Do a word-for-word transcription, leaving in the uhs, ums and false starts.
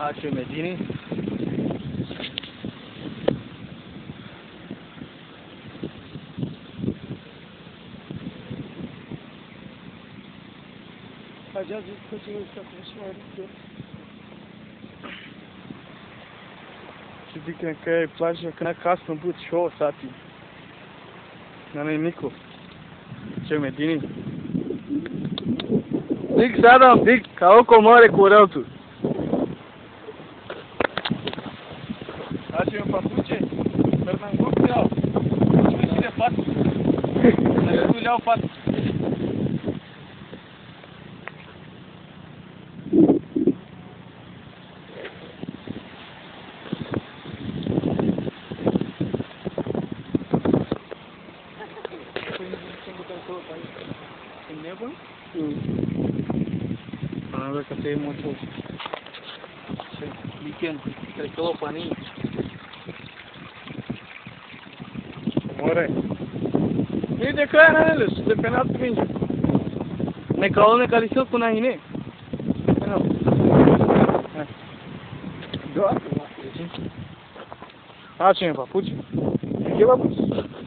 Ačhon Medini. Ađahar kote isi kote. Ti dikhen kaj plaža, kaj na kasno but šov sati. Nane niko. Ačhon Medini. Dik, Sadam, dik, ka oko more kurel tu. Ačhon papuče, Fernando Gutierrez. Ačhon si de pat. Ačhon tu leo pat. Hm. Pana ve kate moto. Dikhen, trekelo pani. More. Ni de kona ne lus, de penal tu minđa. Ne kalo ne kalisel kuna hine. Penal. Do. Ačhon papuče. Ke papuče.